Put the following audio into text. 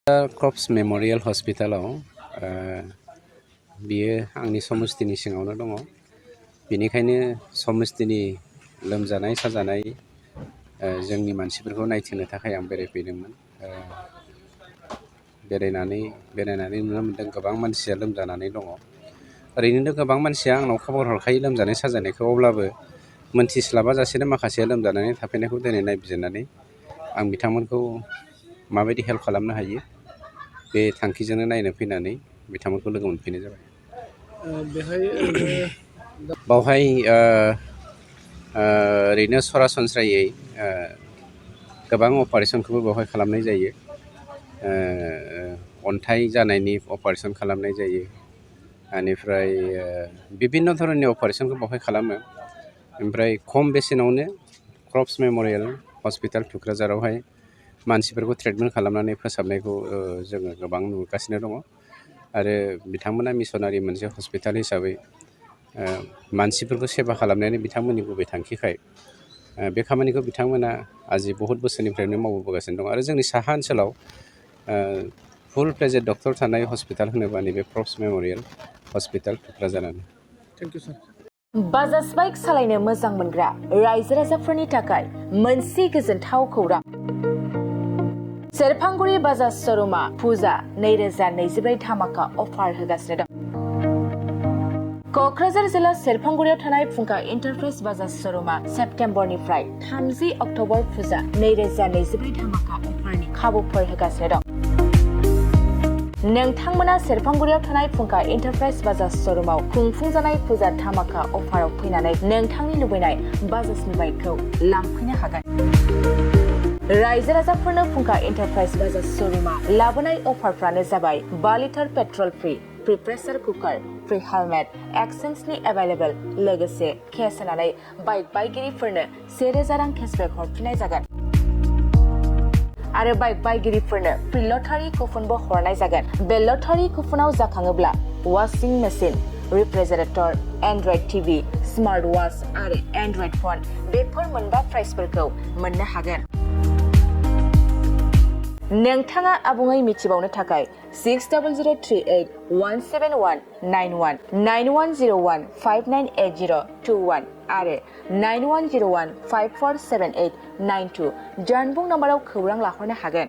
Crafts memorial हस्पिटालाव बियो आंनि समस्तिनि सिङावनो दङ। बेनिखायनो समस्तिनि लोमजानाय साजानाय जोंनि मानसिफोरखौ नायथिंनो थाखाय आं बेरायफैदोंमोन। बेरायनानै नुनो मोन्दों गोबां मानसिया लोमजानानै दङ। ओरैनो गोबां मानसिया आंनाव खबर हरखायो लोमजानाय साजानायखौ, अब्लाबो मोनथिस्लाबाजासेनो माखासेया लोमजानानै थाफैनायखौ दिनै नायबिजिरनानै आं बिथांमोनखौ माबायदि हेल्प खालामनो हायो बे थांखिजोंनो नायनो फैनानै बिथांमोनखौ लोगो मोनफैनाय जाबाय। बावहाय ओरैनो सरासनस्रायै गोबां अपारेशनखौबो बेवहाय खालामनाय जायो। अन्थाइ जानायनि अपारेशन खालामनाय जायो, बेनिफ्राय बिभिन्न धरननि अपारेशनखौ बेवहाय खालामो। ओमफ्राय खम बेसेनावनो क्रफ्ट्स मेम'रियेल हस्पिटाल थुक्राझारावहाय मानसिफोरखौ ट्रिटमेन्ट खालामनानै फोसाबनायखौ जोङो गोबां नुगासिनो दङ। आरो बिथांमोना मिसनारि मोनसे हस्पिटाल हिसाबै मानसिफोरखौ सेबा खालामनायानो बिथांमोननि गुबै थांखिखाय बे खामानिखौ बिथांमोना आजि बहुद बोसोरनिफ्रायनो मावबोगासिनो दं। आरो जोंनि साहा ओनसोलाव फुल फ्लेजेड डक्टर थानाय हस्पिटाल होनोबा नैबे क्रफ्ट्स मेम'रियेल हस्पिटाल थुक्राझारानो। Thank you sir. Bajaj bike सालायनो मोजां मोनग्रा रायजो राजाफोरनि थाखाय मोनसे गोजोनथाव खौरां। सेरफांगुरि बाजाज श'रुमा फुजा 2024 धामाका अफार होगासिनो दं। क'क्राझार जिल्ला सेरफांगुरियाव थानाय फुंखा इन्टारप्राइज बाजाज श'रुमा सेप्तेम्बरनिफ्राय 30 अक्ट'बर फुजा 2024 धामाका अफारनि खाबुफोर होगासिनो दं। नोंथांमोना सेरफांगुरियाव थानाय फुंखा इन्टारप्राइज बाजाज श'रुमाव खुंफुंजानाय फुजा धामाका अफाराव फैनानै नोंथांनि लुबैनाय बाजाजनि बाइकखौ लांफैनो हागोन। रायजो राजाफोरनो फुंखा इन्टारप्राइज बाजाज श'रुमा लाबोनाय अफारफ्रानो जाबाय 5 litre petrol free pressure cooker, free helmet, एक्सचेन्जनि एभेलेबल, लोगोसे केस होनानै बाइक बायगिरिफोरनो 1000 रां केसबेक हरफिननाय जागोन। आरो बाइक बायगिरिफोरनो फ्रि लटारि कुपनबो हरनाय जागोन। बे लटारि कुपनाव जाखाङोब्ला washing machine, refrigerator, android TV, smart watch आरो एन्ड्रइड फन बेफोर मोनबा प्राइजफोरखौ मोननो हागोन। नोंथाङा आबुङै मिथिबावनो थाखाय 6003817191 9101598021 आरो 9101547892 जानबुं नाम्बाराव खौरां लाहरनो हागोन।